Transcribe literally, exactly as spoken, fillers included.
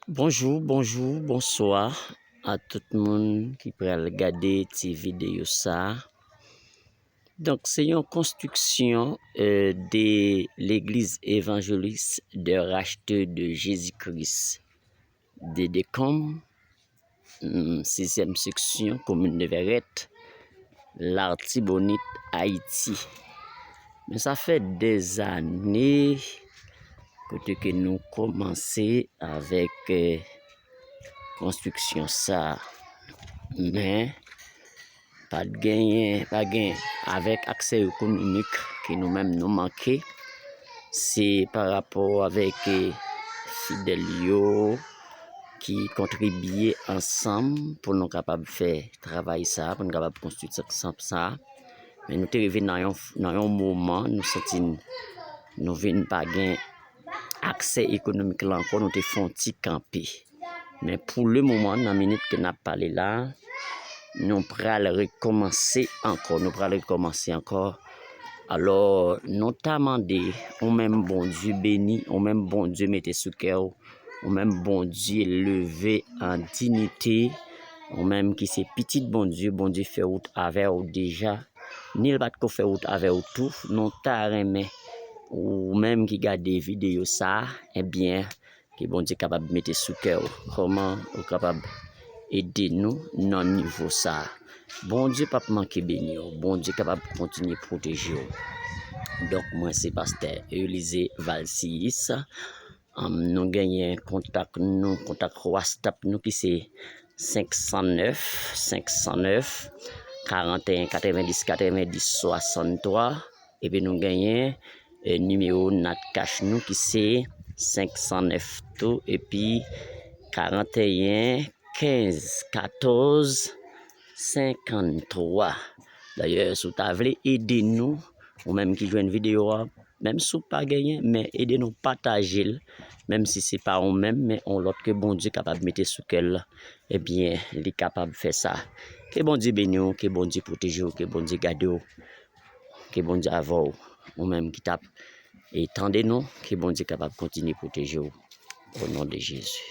Bonjou, bonjou, bonswa a tout moun ki pral gade ti videyo sa. Donk, se yon konstriksyon, euh, de Legliz Evanjelis de Rachte de Jezi Kris de Dekonm, mm, sizyèm seksyon, komin de Vèrèt, Latibonit, Ayiti. Men sa fè dèzane kote ke nou kòmanse avèk, eh, konstriksyon sa. Men, pa t genyen, pa gen, avèk aksè ekonomik ke nou menm nou manke, se pa rapò avèk, eh, fidèl yo ki kontribye ansanm pou nou kapab fè travay sa, pou nou kapab konstwi sant sa. Men nou te rive nan yon, nan yon moman, nou santi n, nou vin pa gen aksè ekonomik la ankò, nou te fè yon ti kanpe. Men pou le moman, nan minit ke n ap pale la, nou pral rekòmanse ankò, nou pral rekòmanse ankò. Alò, nou ta mande, ou menm Bondye beni, ou menm Bondye mete sou kè w, ou menm Bondye leve an dinite, ou menm ki se pitit Bondye, Bondye fè wout avè w deja, ni l pa t ko fè wout avè w tou, nou ta renmen, ou menm ki gade videyo sa, ebyen, ke Bondye kapab mete sou kè w, kòman ou kapab ede nou nan nivo sa. Bondye p ap manke beni w, Bondye kapab kontinye pwoteje w. Donk, mwen se pastè Elize Valsius. Anm, nou genyen kontak nou, kontak WhatsApp nou ki se senk san nèf, senk san nèf, karanteyen katrevendis katrevendis swasanntwa. Epi nou genyen, eh, nimewo Natcash nou ki se senk san nèf tou, epi karanteyen kenz katòz senkanntwa. Dayè, si w ta vle ede nou, ou menm ki jwenn videyo a, menm si w pa genyen, men ede nou pataje l, menm si se pa ou menm, men yon lòt ke Bondye kapab mete sou kè l, ebyen, li kapab fè sa. Ke Bondye beni w, ke Bondye pwoteje w, ke Bondye gade w, ke Bondye avè w, ou menm ki t ap, e, tande nou, ke Bondye kapab kontinye pwoteje w, o non de Jezi.